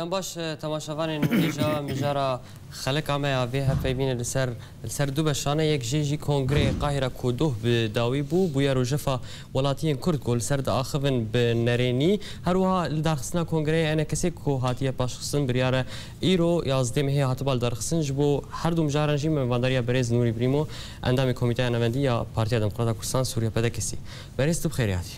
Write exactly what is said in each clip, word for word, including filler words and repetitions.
Em baş, e, temaşevanên hêja mijara xeleka me ya vê hevpeyvînê li ser, li ser du beşan e, yek jê jî Kongreyê Qahîra ku doh bi dawî bû, bûye rojefa welatiyên Kurd ku li ser diaxivin bi nerênî. Her wiha li darxistina kongreyê enekesê ku hatiye paşxistin biryar e îro yazdeh mehê hatiba li darxistin. Ji bo her du mijaran jî memvandariya berêz Nûrî Brîmo, endamê Komîteya Navendî ya Partiya Demokrata Kurdistan Sûriye, P D K S. Berêz, tu bi xêrê hatî.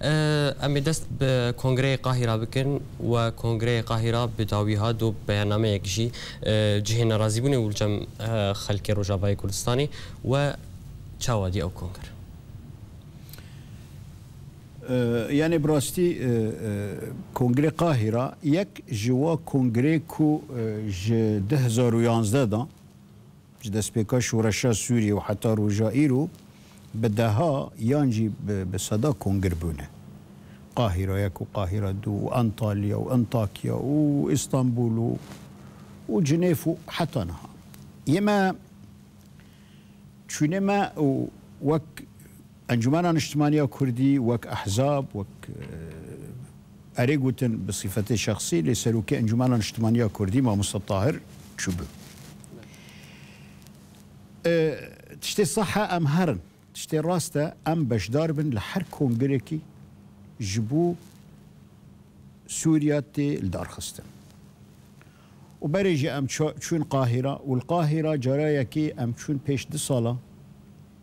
Em ê dest bi Kongreyê Qahîra bikin we Kongreyê Qahîra bi dawî hat û beyannameyek jî, e, cihê nerazîbûnê û li cem, e, xelkê Rojavayê Kurdistanê we çawa dî ew kongre? E, yanî bi rastî, e, e, Kongrê Qahîra yek ji wa kongrê ku, e, ji du hezar û yanzdeh de ji destpêka şoreşa Sûriyê û heta roja îro bi deha yan jî bi, bi seda kongir bûne. Qahîra yek û Qahîra du û Antalya û Antakya û Îstanbul û, û Cinêv û heta niha. Yê me, çûnê me û wek Encûmena Niştimaniya Kurdî, wek ehzab, wek, e, erê gotin bi sîfetê şexsî, lê Serokê Encûmena Niştimaniya Kurdî, Mamosta Tahir çûbû. E, tiştê sah e em herin. Tiştê rast e em beşdar bin li her kongrekî ji bo Sûriya tê lidarxistin. Û berê jî em ço-, çûn Qahîra û li Qahîra cara yekê em çûn pêş du sala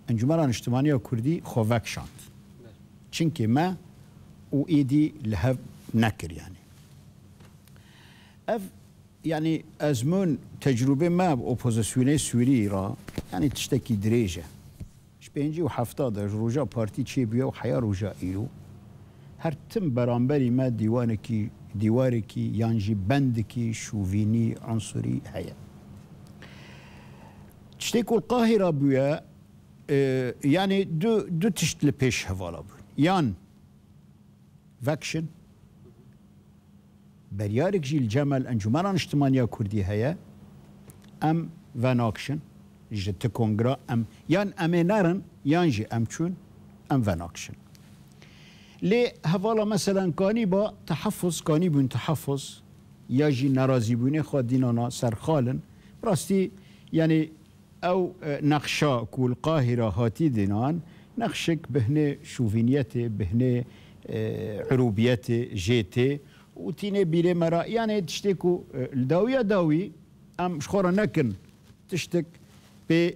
Encûmena Niştimaniya Kurdî xwe vekişand. Çinkê me û êdî li hev nekir yanî. Ev, yanî ezmûn tecrûbê me bi opozisyonê Sûrî re, yanî tiştekî dirêj e. Ji pêncî û hefta de ji roja partî çêbûye û heya roja îro her tim beramberî me dîwanekî, dîwarekî yan jî bendikî şovînî, unsurî heye. Tiştê ku li Qahîra bûye, e, yanî du, du tişt li pêş hevala bûn. Yan vekişin, beryarek jî li cem me li Encûmena Niştimaniya Kurdî heye, em venakişin, ji ti kongra em, yan em ê nerin, yan jî em çûn, em venakişin. Lê hevala meselen kanîba tehaffuz, kanîbûn tehaffuz, ya jî nerazîbûnê xwe dînana ser xal in. Bi rastî, yanî ew, e, nexşa ku li Qahîra hatî dînan, nexşek bi hinê şovîniyetê, bi hinê, e, irûbiyetê jê tê û tînê bîrê me re. Yanê tiştê ku, e, li dawiya dawî em ji xwe re nekin tiştek pê,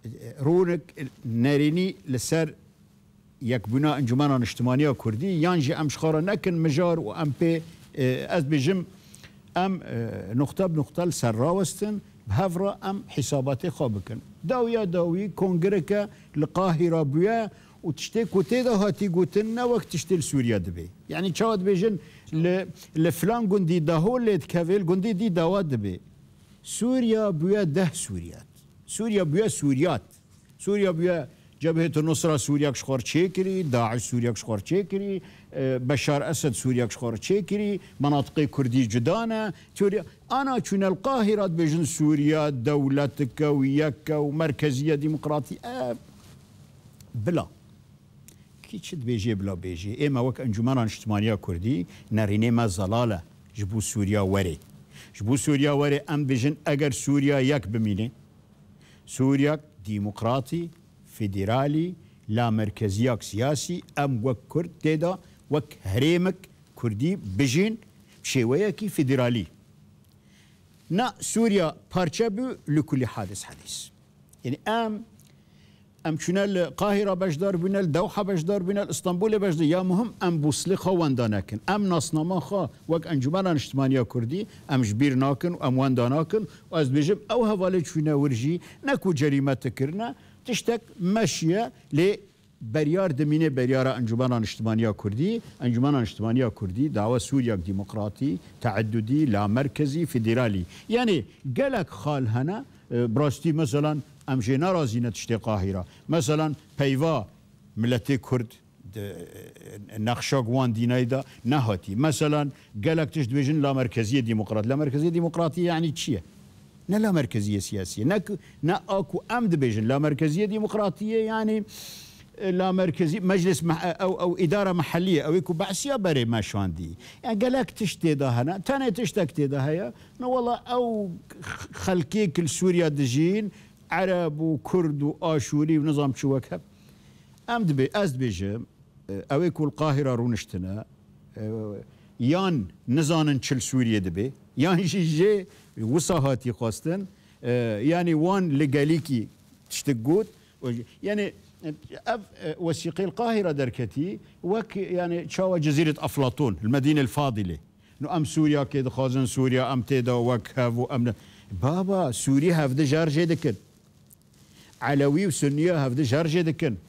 e, rûnik, e, nerînî li ser yekbûna Encûmena Niştimaniya Kurdî, yan jî em ji xwe re nekin mijar û em pê, e, ez dibêjim, em, e, nuqte bi nuqte li ser rawestin, bi hev re em hîsabatê xwe bikin. Dawiya dawî kongreke li Qahîra bûye û tiştê ku tê de hatî gotin ne wek tiştê li Sûriye dibê. Yanî çawa dibêjin li, li filan gundî dahol lê dikeve, li gundî dî dawa dibê. Sûriya bûye deh Sûriyat. Sûriya bûye Sûriyat. Sûriya bûye Cebhêt Nusra Sûriyek ji xwe re çêkirî, DAIŞ Sûriyek ji xwe re çêkirî, e, Beşar Esed Sûriyek ji xwe re çêkirî, menatiqê Kurdî cuda ne. Sûriya, ana çûne li Qahîra dibêjin Sûriya dewletike û yek e û merkeziye demokratî. E, bila. Kî çi dibêjê bila bêjê. Ê me wek Encûmena Niştimaniya Kurdî nerînê me zelal e ji bo Sûriya werê. Ji bo Sûriya werê em dibêjin eger Sûriya yek bimîne, Sûriyek demokratî, federalî, lamerkeziyak siyasî, em wek Kurd tê de wek herêmek Kurdî bijîn bi şêweyekî federalî. Na Sûriya parçe bû, li kulî hadis hedîs. Yanî em, em çûne li Qahîra beşdar bûne, li Dewha beşdar bûne, li Îstanbulê beşdar, ya muhim em bûslê xwe wenda nekin. Em nasnama xwe wek Encûmena Niştimaniya Kurdî em ji bîr nakin û em wenda nakin. Û ez dibêjim ew hevalê çûne wir jî ne ku cerîme kirine, tiştek meşiye, lê beryar dimîne beryara Encûmena Niştimaniya Kurdî. Encûmena Niştimaniya Kurdî dawa Sûriyek demokratî, teedudî, lamerkezî, federalî. Yanî gelek xal hene, e, bi rastî meselan em jê nerazî ne tiştê Qahîra. Meselan peyva miletê Kurd di, e, nexşa wan dînayî de nehatî. Meselan gelek tişt dibêjin lamerkeziyê demokrat. Lamerkeziyê demokratî yanî çi ye? Ne lamerkeziyê siyasî ye. Ne ku, ne a ku em dibêjin lamerkeziyê demokratî ye, yanî, e, lamerkezî, meclis me-, e, ew, ew îdara mehellî ye, ew ê ku behsiya berê me şandî. Yani gelek tişt tê de hene. Tenê tiştek tê de heye. Ne wela ew xelkê ku li Sûriya dijîn, Ereb û Kurd û Aşûrî û nizam çi wek hev. Em dibê, ez dibêjim, e, ew ê ku li Qahira rûniştine, e, yan nizanin çi li Sûriyê dibe, yan jî jê wisa hatî xwestin, e, yanî wan li gelîkî tiştik got. Yani, ev, e, wesîqê li Qahira derketî, wek, yani, çawa Cezîret Eflatun, li Medîne li Fadîlê. No em Sûriyakê dixwazin, Sûriya em tê de wek hev û em ne. Baba, Sûrî hevdi jar jê dikin. Elewî û Sunniya hevdi jar jê dikin.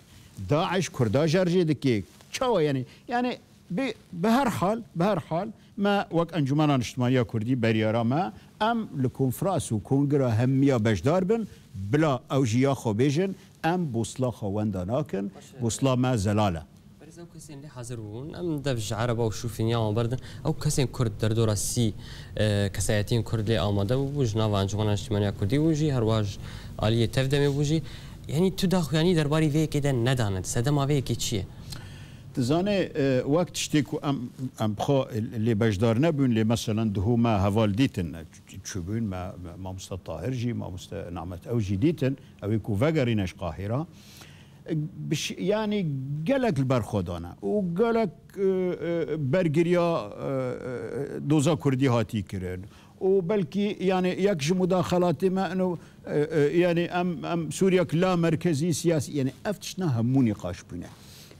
DAIŞ Kurda jar jê dike. Çawa yani? Yani bi, bi her hal, bi her hal me wek Encûmena Niştimaniya Kurdî beriyara me, em li konfras û kongira hemiya beşdar bin, bila ew jî ya xwe bêjin, em bosla xwe wenda nakin, bosla me zelal e. Berî ew kesên lê hazir bûn, em dev ji Ereba û Şûfîniya wan berdin. Ew kesên Kurd derdora sî, e, kesayetiyên Kurd lê amade bû, bû ji nava Encûmena Niştimaniya Kurdî bû jî, her wiha ji aliyê TEV-DEMê bû jî. Yanî tu daxuyanî derbarî vê yekê de nedane. Sedema vê yekê çi ye? Tu zanê, e, wek tiştê ku em, em bi xwe lê beşdar nebûn, lê meselen duhû me heval dîtin, e, ç-, ç-, çûbûn, me, me, mamoste Tahir jî, mamoste Namet ew jî dîtin, ew ê ku vegerîne ji Qahîra. E, biş-, yanî gelek li ber xwe dane û gelek, e, e, bergiriya, e, e, doza Kurdî hatî kirin. û belkî, yani, yek ji mudaxelatê me ino, e, e, yani, em, em Sûriyek la merkezî siyasî, yani, ev tiştna hemû nîqaş bûne.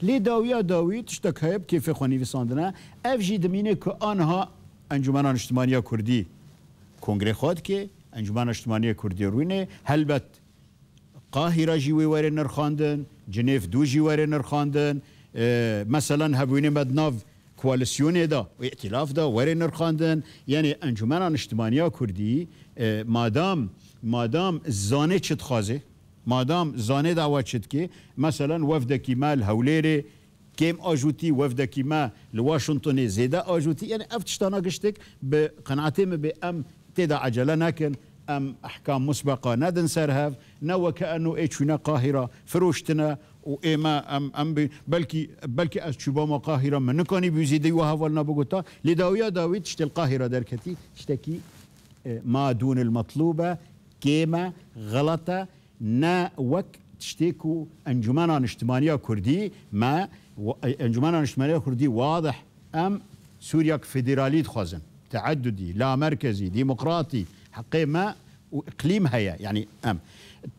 Lê dawiya dawî tiştek heye bi kêfê xwe nivîsandine. Ev jî dimîne ku anha Encûmena Niştimaniya Kurdî kongrê xwe dike, Encûmena Niştimaniya Kurdî rûnê. Helbet Qahîra jî wê were nirxandin, Cinêv du jî were nirxandin. E, meselen hebûnê me di nav koalîsyonê de û îtîlaf de were nirxandin. Yanî Encûmena Niştimaniya Kurdî, e, madam, madam zanê çi dixwaze, madam zanê dawa çi dike, meselen wefdekî me li Hewlêrê, kêm ajotî, wefdekî me li Washingtonê zêde ajotî. Yani ev tiştana giştek bi qenaetê min bê em tê de ecele nekin, em ehkam musbeqa nedin ser hev, ne weke eno ê çûne Qahîra firoştine û ê me em, em bi, belkî, belkî ez çûbama Qahîra min nikanî bû zêde wa hevalina bigota, lê dawiya dawî tiştê li Qahîra derketî, tiştekî, e, ma dûnil metlûb e, kêm e, xelet e, ne wek tiştê ku Encûmena Niştimaniya Kurdî me, Encûmena Niştimaniya Kurdî wadih, em Sûriyek federalî dixwazin. Teedudî, lamerkezî, demokratî, heqê me û îqlîm heye. Yanî em.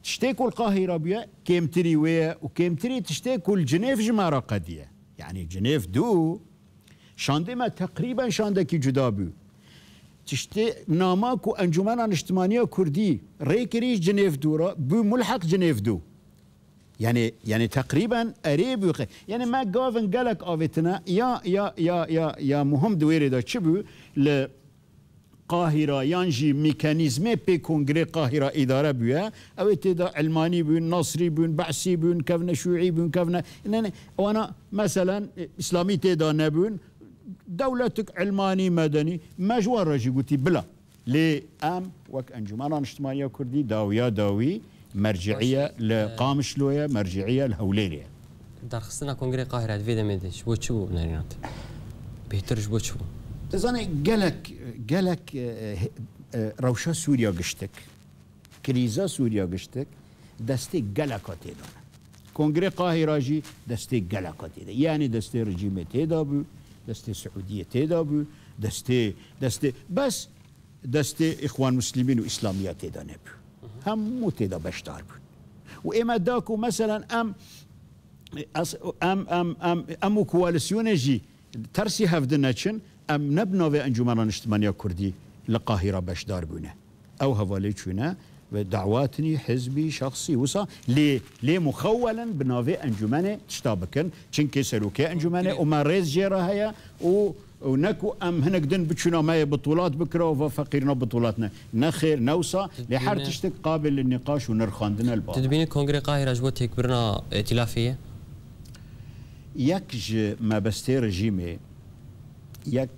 Tiştê ku li Qahîra bûye, kêmtirî wê ye û kêmtirî tiştê ku li Cinêv ji me re qediye. Yanî Cinêv du, şandê me teqrîben şandekî cuda bû. Tiştê nama ku Encûmena Niştimaniya Kurdî rê kirî Cinêv du re, bû mulheq Cinêv du. Yani, yani teqrîben erê bû qe-, yani me gavin gelek avêtine ya, ya, ya, ya, ya muhim di wê rê de çi bû? Li Qahîra yan jî mekanîzmê pê kongrê Qahîra îdare bûye. Ew ê tê de Elmanî bûn, Nasrî bûn, Be'sî bûn, kevne Şûî bûn, kevne, ne, ne, wana meselen, e, Îslamî tê de nebûn. Dewletik Elmanî medenî, me ji wan re jî gotî bila. Lê em wek Encûmena Niştimaniya Kurdî dawiya dawî merciiye li Qamişlo ye, merciiye li Hewlêrê ye. Derxistina Kongrê Qahîra di vê demê de ji bo çi bû nerîna te? Bêhtir ji bo çi bû? Tu zanî gelek, gelek, e, e, e, rewşa Sûriya giştik, krîza Sûriya giştik, destê geleka tê de ne. Kongrê Qahîra jî destê geleka tê de. Yani destê rejîmê tê de bû, destê Siûdiyê tê de bû, destê, destê, bes destê Îxwan Muslimîn û Îslamiya tê de nebû. Hemû tê de beşdar bûn. Û ê me da ku meselen em, em, em, em, em û koalîsyonê jî tersî hevdi neçin, em ne bi navê Encûmena Niştimaniya Kurdî li Qahîra beşdar bûne. Ew hevalê çûne ve dawatinî, hizbî, şexsî, wisa lê, lê muxewwelen bi navê encûmenê tişta bikin. Çimkî serokê encûmenê û me rêz jê re heye û, û ne ku em hinek din biçûna me yê bitolat bikira û va feqîrina bitolat ne. Ne xêr, ne wisa. Lê her tiştek qabil nîqaş û nirxandin e li ba. Tu dibînî Kongrê Qahîra ji bo têkbirina îtîlafê ye? Yek ji mebestê rejîmê, yek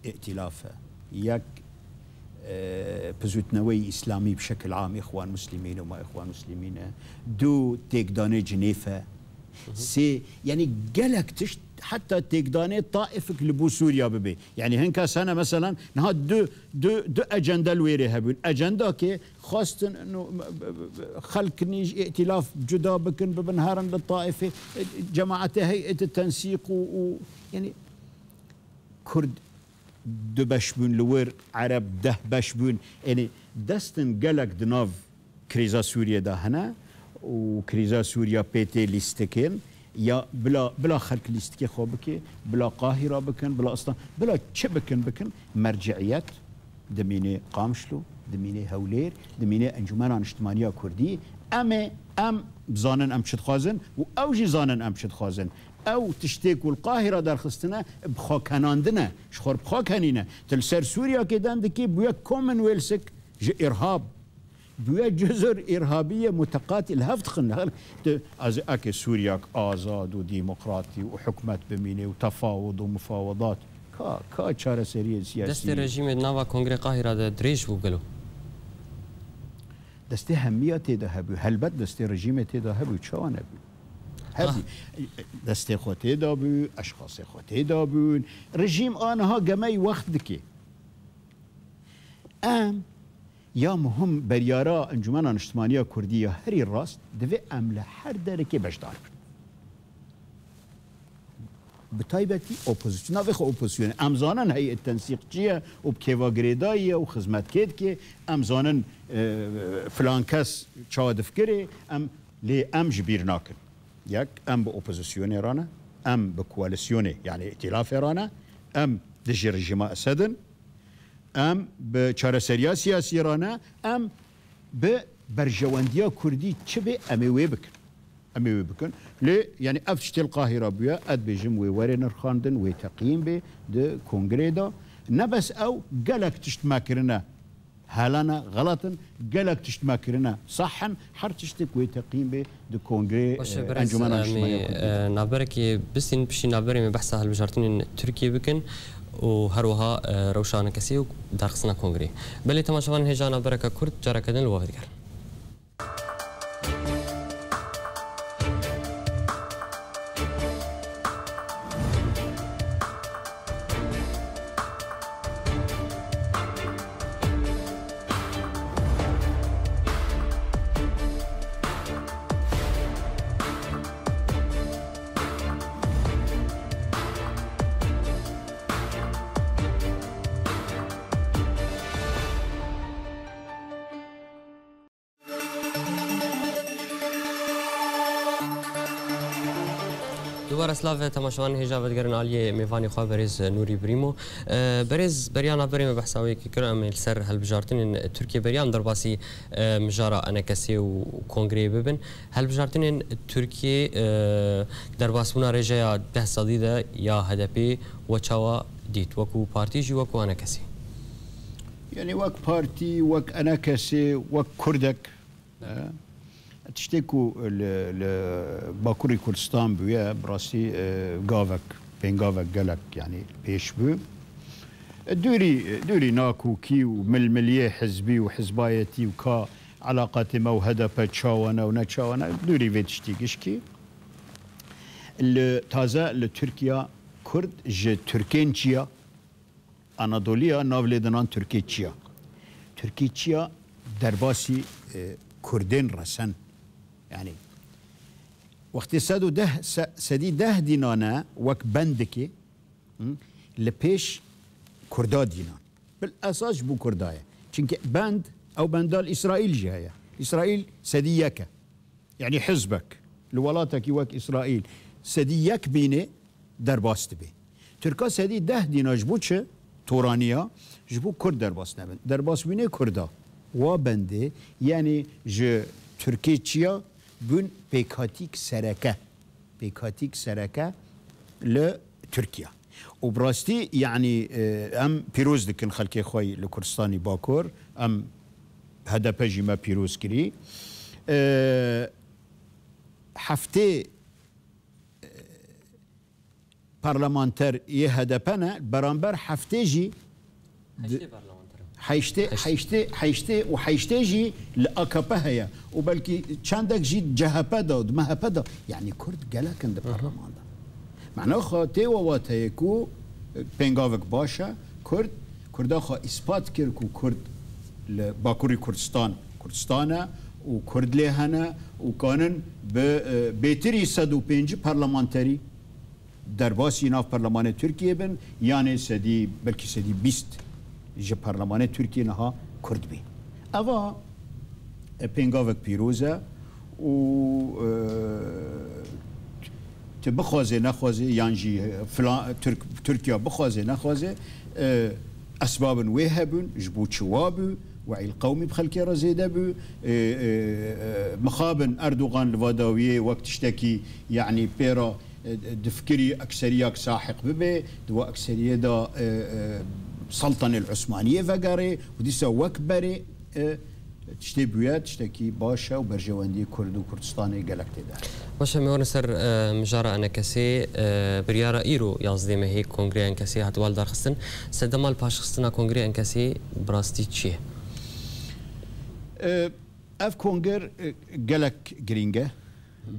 îtîlaf e, yek, e, pizûtneweyî îslamî bi şekil am Îxwan Muslimîn û ma Îxwan Muslimîn e, du têkdanê Cinêf e, Sê, yanî gelek tişt, heta têkdanê Taifik li bo Sûriya bibe. Yanî hinka sene, meselan, niha du, du, du ecende li wêrê hebûn. Ecendakê xwestin, no, xelk nîj îtilaf cuda bikin, bibin herin li Taifê, cemaetê heyetê tensîq û, û, yanî Kurd du beş bûn, li wir Ereb deh beş bûn. Yanî destin gelek di nav krîza Sûriyê de hene û krîza Sûriya pê tê lîstikên, ya bila, bila xelk lîstikê xwe bike, bila Qahîra bikin, bila Istan-, bila çi bikin bikin, merciyet dimîne Qamişlo, dimîne Hewlêr, dimîne Encûmena Niştimaniya Kurdî. Em ê, em zanin em çi dixwazin û ew jî zanin em çi dixwazin. Ew tiştê ku li Qahîra derxistine, bi xwe kenandine, ji xwe bi xwe kenîne. Tu li ser Sûriyakê dem dikî, bûye Commonwealthik ji îrhab, bûye cuzur îrhabiyê muteqatî li hev dixin. Tu, ez ê eke Sûriyak azad û demokratî û hikûmet bimîne û tefawud û mufawedat, ka, ka çareseriyê siyasî? Destê rejîmê di nava Kongrê Qahîra de dirêj bû gelo? Destê hemiya tê de hebû. Helbet destê rejîmê tê de hebû. Çawa nebû? Hebû. Ah. Destê xwe tê de bû, eşxasê xwe tê de bûn. Rejîm a niha gemeyî wext dike. Em ya muhim beryara Encûmena Niştimaniya Kurdî ya herî rast divê em li her derekê beşdar bin. Bi taybetî opozîsyon. Navê xwe opozîsyonê. Em zanin heyet tensîq çi ye û bi kêva girêdayî ye û xizmet kê dike. Em zanin, e, filan kes çawa difikirê. Em, lê em ji bîr nakin. Yek, em bi opozîsyonê re ne, em bi koalîsyonê, yanî îtîlafê re ne, em dijî rejîma Esed in, em bi çareseriya siyasî re ne, em bi berjewendiya Kurdî çi bê, em ê wê bikin. Em ê wê bikin. Lê, yanî ev tiştê li Qahîra bûye, ez dibêjim wê were nirxandin, wê teqîm bê di kongreyê de. Ne bes ew, gelek tişt me kirine, hela ne, xelet in, gelek tişt me kirine, sah in, her tiştek wê teqîm bê di kongreyê, Baş e, e, berêz, Encûmena em ê, Niştimaniya Kurdî de. E, navberekê bistînin, piştî navberê me behsa hilbijartinên Tirkiyê bikin û her wiha, e, rewşa enekesê û darxistina kongreyê. Belê temaşevanên hêja navbereke kurt, careke din li we vedigerin. Dubare silav, temaşevanên hêja vedigerin aliyê mêvanê xwe berêz Nûrî Brîmo. E, berêz, beriya navberê me behsa wê yekê kir, em ê li ser hilbijartinên Tirkiye beriya em derbasî, e, mijara enekesê û kongreyê bibin. Hilbijartinên Tirkiye, e, derbasbûna rêjeya deh sedî de ya H D P we çawa dît? Wekû partî jî, wekû enekesê? Yanî wek partî, wek enekesê, wek Kurdek, e, tiştê ku li, li Bakurê Kurdistan bûye, bi rastî, e, gavek, pêngavek gelek, yanî pêş bû. E, dûrî, dûrî nakokî û milmiliyê hizbî û hizbayetî û ka elaqatê me û H D P çawa ne û ne çawa ne, dûrî vê tiştî gişkî. Li, taze li Tirkiya Kurd ji Tirkên çiya, Anadoliya nav lê dinan Tirkê çiya. Tirkê çiya derbasî, e, Kurdên resen. Yanî wextê sed û deh, se-, sedî deh dînan e wek bendikê, hı, li pêş Kurda dînan. Bil esas ji bo Kurda ye. Çimkî bend, ew benda li Îsraîl jî heye. Îsraîl sedî yek e. Yanî hizbek li welatekî wek Îsraîl sedî yek bîne, derbas dibe. Tirka sedî deh dîna ji bo çi? Toraniya, ji bo Kurd derbas nebin. Derbasbûnê Kurda wa bendê, yanî ji Tirkê çiya bûn pêkhatîk sereke. Pêkhatîk sereke li Tirkiya. Û bi rastî, yanî, e, em pîroz dikin xelkê xwe yî li Kurdistanî Bakur, em H D P jî me pîroz kirî. E, heftê, e, parlamenter yê H D P ne, beramber heftê jî di-, Heştê parlamenter in. Heştê, heştê, heştê û heştê jî li A K P heye û belkî çendek jî di C H P de û di M H P de. Yanî Kurd gelek in di parleman de. Mana xwe tê we wateyê ku, e, pêngavek baş e. Kurd, Kurda xwe îspat kir ku Kurd li Bakurî Kurdistan, Kurdistan e û Kurd lê hene û kanin bi, e, bêtirî sed û pêncî parlamenterî derbasî nav perlemanê Tirkiyê bin, yanê sedî, belkî sedî bîst ji perlemanê Tirkiyê niha Kurd bî. Eva, e, pêngavek pîroz e û, e, tu bixwaze nexwaze, yan jî filan Tirk-, Tirkiya bixwaze nexwaze, e, esbabin wê hebûn, ji bo çi wa bû, we'îl qewmî bi xelkê re zêde bû, e, e, e, mixabin Erdogan li va dawiyê wek tiştekî, yanî pê re e, difikirî ekseriyak sahiq bibe, di wa ekseriyê de, e, e, Seltanê li Osmaniyê vegerê û dîsa wek berê, e, tiştê bûye, tiştekî baş e û berjewendiyê Kurd û Kurdistanê gelek tê de heye. Baş e, em ê werin ser, e, mijara enekesê, e, biryara îro yazdê mehê Kongrê Enkesê hatiye li dar xistin. Sedema li paşxistina Kongrê Enkesê bi rastî çi ye? E, ev konger, e, gelek girîng e.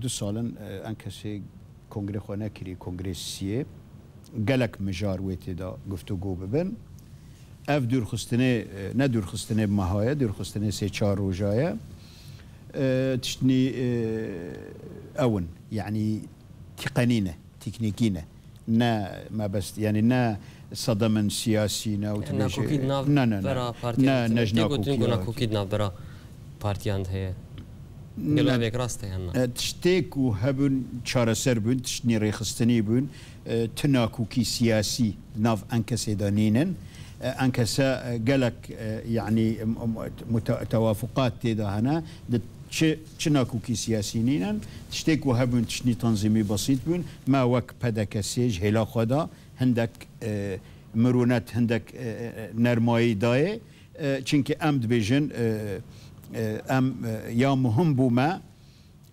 Du sal in, e, Enkesê kongrê xwe nekirî, kongrê siyê. Gelek mijar wê tê de guftûgû bibin. Ev dûrxistinê, e, ne dûrxistinê meha ye, dûrxistinê sê çar roja ye. E, tiştnî, e, ew in, yanî tîqenî ne, teknîkî ne. Ne mebest, yanî ne sedemên siyasî ne û tu bêjî nakokî di nav ne, ne, ne. Bera partiyan ne, ne ji tê gotin ku nakokî di nav bera partiyan de heye. Gelo ev êk rast e yan na? E, tiştê ku hebûn çareser bûn, tiştnî rêxistinî bûn, e, tu nakokî siyasî di nav Enkesê de nînin. E, Enkese, e, gelek, e, yanî, m-, m-, muta-, tewafuqat tê de hene. Di çi, çi nakokî siyasî nînin. Tiştê ku hebûn tiştnî tanzîmî besît bûn. Me wek P D K S ji hêla xwe de hindek, e, mirûnet, hindek, e, e, nermayî dayê. E, çimkî em dibêjin, e, e, em, e, ya muhim bû me,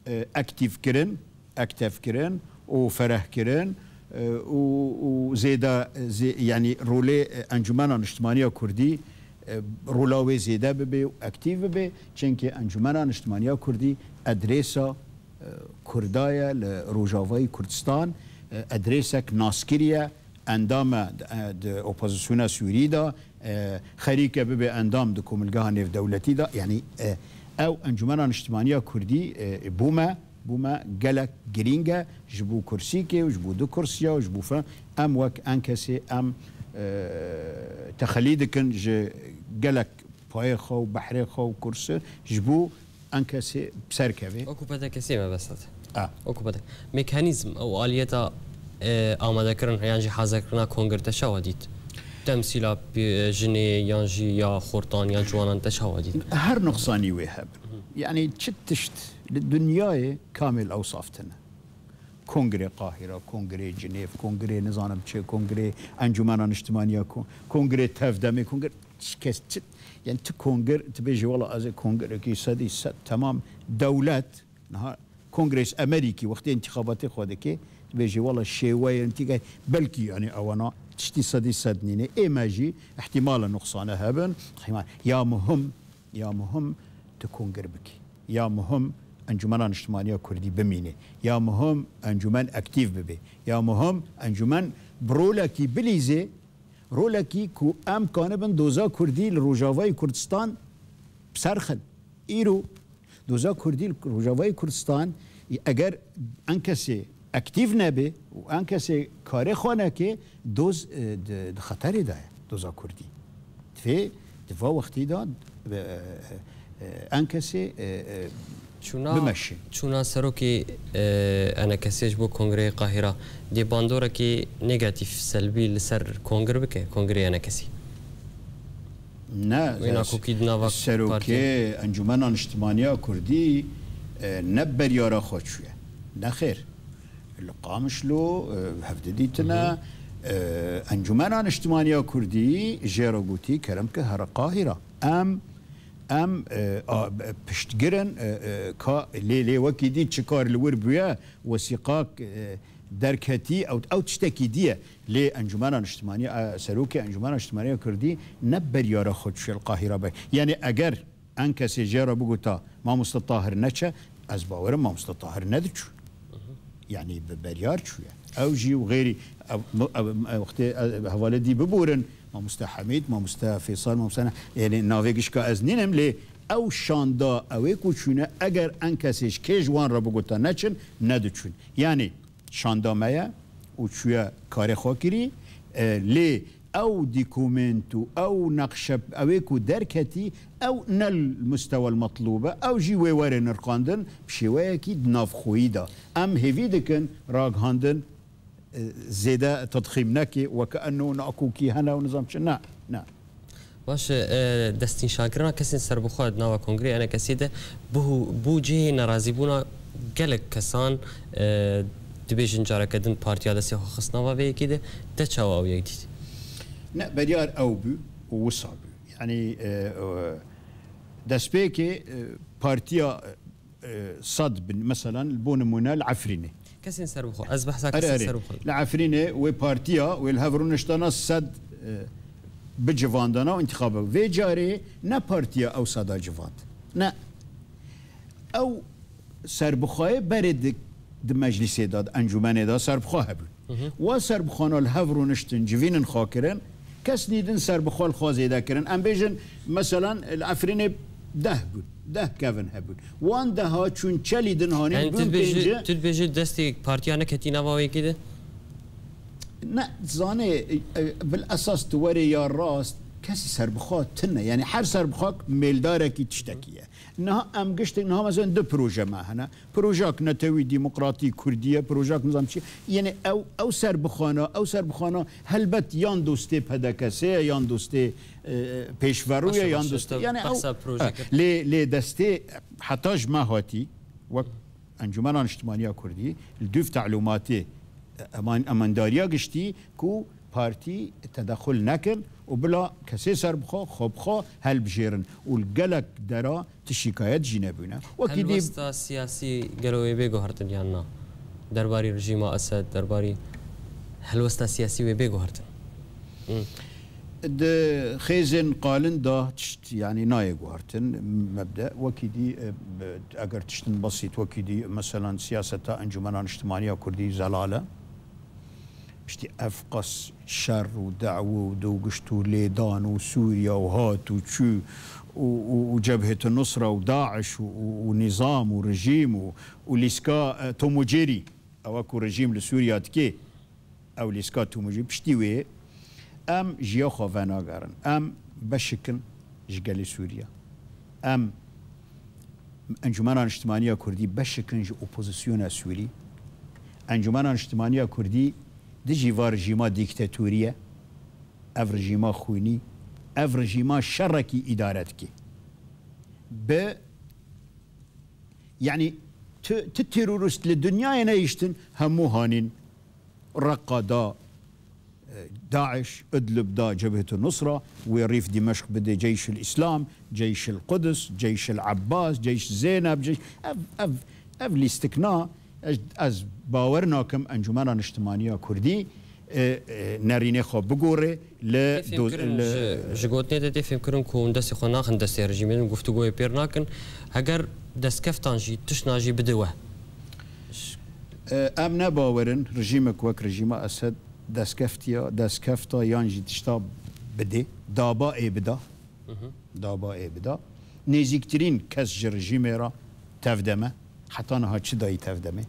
e, aktîf kirin, aktîf kirin û fereh kirin, e, û, û zêde, zê-, yanî rolê, e, Encûmena Niştimaniya Kurdî, e, rola wê zêde bibe û aktîf bibe. Çimkî Encûmena Niştimaniya Kurdî edrêsa, e, Kurda ye li Rojavayî Kurdistan, e, edrêsek naskirî ye, endam e, e, di opozisyona Sûrî de, e, xerîke bibe endam di komilgeha nêvdewletî de. Yanî, e, ew Encûmena Niştimaniya Kurdî, e, bû me, bû me gelek girîng e ji bo kursîkê û ji bo du kursiya û ji bo fe-, em wek Enkesê em, e, texelî dikin ji gelek payê xwe û behrê xwe û kursi ji bo Enkesê bi ser kevê. Wekî P D K S mebest e. A. Wekî P D K S. Mekanîzm û aliyeta, e, amadekirin yan jî hazirkirina kongre te çawa dît? Temsîla pê-, jinê yan jî ya xortan yan ciwanan te çawa dît? Her nuqsanî wê hebin. Yanî çi tişt li dinyayê kamil ewsaf tine. Kongrê Qahira, Kongrê Cinêv, Kongrê nizanim çi, Kongrê Encûmena Niştimaniya, Kon-, Kongrê Tevdemê, Kongrê çi kes çi, yani tu kongr, tu bêjî wela ez ê kongrekî sedî sed temam dewlet, niha Kongrês Emerîkî wextê întîxabatê xwe dike, tu bêjî wela şêweyên tîgay, belkî yani ewana tiştî sedî sed nîne. Ê me jî îhtîmala nuqsane hebin, îhtîmal, ya muhim, ya muhim tu kongr bikî. Ya muhim Encûmena Niştimaniya Kurdî bimîne. Ya muhim encûmen aktîf bibe. Ya muhim encûmen bi rolekî bilîze, rolekî ku em kanibin doza Kurdî li Rojavayê Kurdistan bi ser xin. Îro doza Kurdî li Rojavayê Kurdistan, eger Enkesê aktîf nebe û Enkesê karê xwe neke, doz, e, di, di xeterê de ye, doza Kurdî. Divê, di va wextî de, e, e, e, Enkesê, e, e, çûna, bimeşe. Çûna serokê, e, Enekesê ji bo Kongreyê Qahira dê bandorekî negatîf, selbî li ser kongir bike, Kongreyê Enekesî? Ne, wê nakokî di nava serokê partiyan. Encûmena Niştimaniya Kurdî, e, ne beryara xwe çûye. Nexêr. Li Qamişlo, e, hevdidîtine, e, Encûmena Niştimaniya Kurdî jê re gotî, kerem ke here Qahira. Em, em, e, a, piştgir in, e, e, ka, lê, lê wekî dî çi kar li wir bûye, wesîqak, e, derketî, ew, ew tiştekî dî ye. Lê Encûmena Niştimanî, e, serokê Encûmena Niştimanî ya Kurdî ne beryara xwe çûye li Qahîra be. Yanî eger enkesê jê re bigota, Mamoste Tahir neçe, ez bawerim Mamoste Tahir nediçû. Yanî bi beryar çûye. Ew jî û xêrî, ev, ev, ev, wextê, ev, hevalê dî biborin, Mamoste Hemîd, Mamoste Fêsal, Mamoste ne-, yanî navê gişka ez nînim, lê ew şanda, ew ê ku çûne, eger enkesê ji kê ji wan re bigota neçin, nediçûn. Yanî şanda me ye û çûye karê xwe kirî, e, lê ew dîkumênt û ew neqşe, ew ê ku derketî, ew ne li mustewa metlûb e, ew jî wê were nirxandin, bi şêweyekî di navxweyî de. Em hêvî dikin ragihandin, e, zêde tedxîm neke, weke eno nakokî hene û nizam çi. Ne, ne. Baş e, destnîşankirina kesên serbixwe di nava Kongreyê Enekesê de bû, bû cihê nerazîbûna gelek kesan, e, dibêjin careke din partiya destê xwe xist nava vê yekê de, te çawa ew yek dît? Ne, beryar ew bû û wisa bû. Yanî, e, e, destpêkê, e, partiya, e, sed bin, meselan, bo nimûne li Efrînê. Kesên serbixwe, ez behsa Erê, kesên erê. serbixwe. Li Efrînê wê partiya, wê li hev rûniştana sed, e, bicivandana û întîxaba. Vê carê ne partiya ew seda civand. Ne. Ew serbixweyê berê di, di meclîsê de, di encûmenê de serbixwe hebûn. Wa serbixwana li hev rûniştin, civînin xwe kirin, kes nîdin serbixwe li xwe zêde kirin. Em bêjin, meselan, li Efrînê deh bûn, deh kevin hebûn. Wan deha çûn çelî din hanîn, Yani tu bûn dibêjî, pêncî. Tu dibêjî destê partiya neketî nava wê yekê de? Ne, zanê, e, e, bil esas tu werê ya rast, kesî serbixwe tune. Yani her serbixwak mêldarekî tiştekî ye. Niha em giştin, niha mesela du proje me hene. Projak netewî demokratî kurdî ye, projak nizam çi. Yani ew, ew serbixwana, ew serbixwana helbet yan dostê P D K S ye, yan dostê, e, pêşverû ye, Başa, yan başa, dostê. tabii, Yani ew, behsa proje e, kir. lê, lê destê heta ji me hatî, wek Encûmena Niştimaniya Kurdî, li dûv telûmatê, e, eman-, emendariya giştî ku partî tedexul nekin û bila kesê serbixwe, xwe bi xwe helbijêrin û li gelek dera ti şikayet jî nebûne. Wekî dî Helwesta siyasî gelo wê bê guhertin yan na? Derbarî rejîma Esed, derbarî helwesta siyasî wê bê guhertin? Hı. Di xêzên qalin de tişt, yanî nayê guhertin, mebde. Wekî dî, e, bi, eger tiştin besît, wekî dî, meselan, siyaseta Encûmena Niştimaniya Kurdî zelal e. Piştî ev qas şer û dawî û dûgişt û lêdan û Sûriye û hat û çû û, û, û Cebhêt Nusra û Daiş û, û, û nîzam û rejîm û, û lîska, e, Tom û Jerî, ewa ku rejîm li Sûriye dike, ew lîska Tom û Jerî, piştî wê em jiya xwe venagerin. Em beşik in ji gelê Sûriye. Em Encûmena Niştimaniya Kurdî beşik in ji opozisyona Sûrî. Encûmena Niştimaniya Kurdî dijî va rejîma dîktatorî ye. Ev rejîma xwînî, ev rejîma şerekî îdare dike. Bi, yanî tu, tu terorîst li dinyayê nehiştin, hemû hanîn Reqa da, e, Daiş, Idlib da Cebhêt Nusra, wê rîf Dimeşq bidê Ceyşil Îslam, Ceyşil Qudus, Ceyşil Ebbas, Ceyş Zeyneb, Ceyş, ev, ev, ev lîstikna, ez, ez bawer nakim Encûmena Niştimaniya Kurdî, e, e, nerînê xwe bigore li Tê fêm do-, kirin, li ji, ji gotinê de tê fêm kirin ku hûn destê xwe naxin destê rejîmê, hûn guftûgoyê pêr nakin. Heger destkeftan jî, tiştna jî bide we. E, em ne bawer in rejîmek wek rejîma Esed destkeftiya, destkefta yan jî tişta bidê, daba ê bida. Hı hı. Daba ê bida. Nêzîktirîn kes ji rejîmê re tevde me. Heta niha çi dayî tevde me?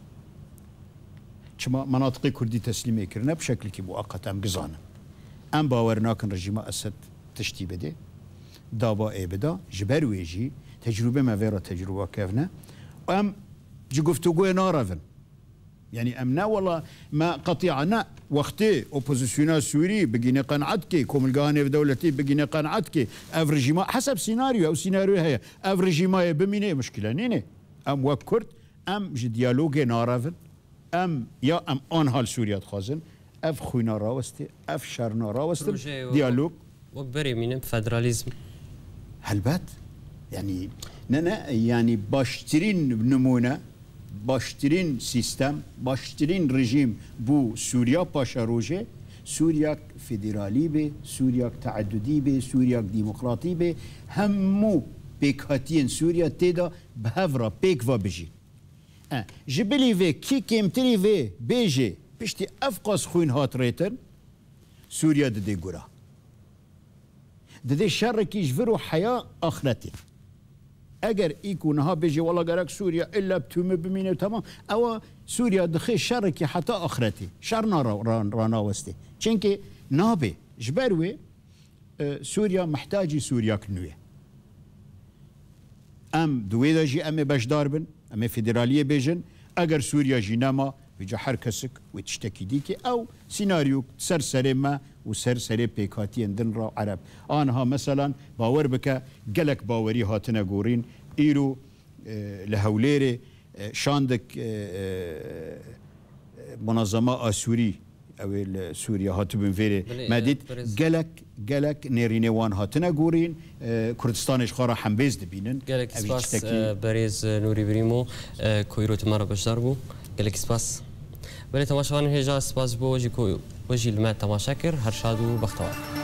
Çima menatiqê kurdî teslîmê kirine bi şeklekî muaqet em gizanin. Em bawer nakin rejîma Esed tiştî bidê. Daba ê bida. Ji ber wê jî tecrûbê me vê re tecrûba kevn e. Em ji guftûgoyê narevin. Yanî em ne wela me qetîa ne. Wextê opozisyona Sûrî bigîne qenaet kê, komilgeha nêvdewletî bigîne qenaet kê, ev rejîma, heseb sînaryo, ew sînaryo heye. Ev rejîma yê bimîne, muşkile nîne. Em wek Kurd, em ji diyalogê narevin. Em ya em anha li Sûriye dixwazin. Ev xwîna rawestê, ev şerna rawestin. Projeyê we Diyalog. Wek berê mînin federalîzm. Helbet. Yanî, ne, ne, yanî baştirîn nimûne, Baştirîn sîstem, baştirîn rejîm bû Sûriya paşerojê, Sûriyak federalî bê, Sûriyak teedudî bê, Sûriyak demokratî bê, hemû pêkhatiyên Sûriya tê de bi hev re pêk ve bijîn. E, ji bilî vê kî kêmtirî vê bêjê, piştî ev qas xwîn hat rêtin, Sûriya didê gura. Didê şerekî ji vir û heya axretê. Eger î ku niha bêjê wela gerek Sûriya illa bi tûmê bimîne, temam, ewa Sûriya dixê şerekî heta axretê. Şer na ra-, ra-, ranawestê. Çimkî nabê. Ji ber wê, e, Sûriya mihtacî Sûriyak nû ye. Em di wê de jî em ê beşdar bin, em ê federaliyê bêjin. Eger Sûriya jî nema, vêca her kesik wê tiştekî dî ke ew sînaryok ser serê me û ser serê pêkhatiyên din re Ereb. Aniha meselan, bawer bike, gelek bawerî hatine gorîn. Îro, e, li Hewlêrê, e, şandik, e, e, Munazema Asûrî, ew ê li Sûriye hatibûn vêrê. Bilê, me dît, birêz. Gelek, gelek nêrînê wan hatine gorîn. E, Kurdistanê ji xwe re hembêz dibînin. Gelek spas, e, berêz, e, Nûrî Birîmo, e, ku îro tu me re beşdar bû. Gelek spas. Belê, temaşevanên hêja, spas ji bo we jî ku we jî li me temaşe kir. Her şad û bextewar.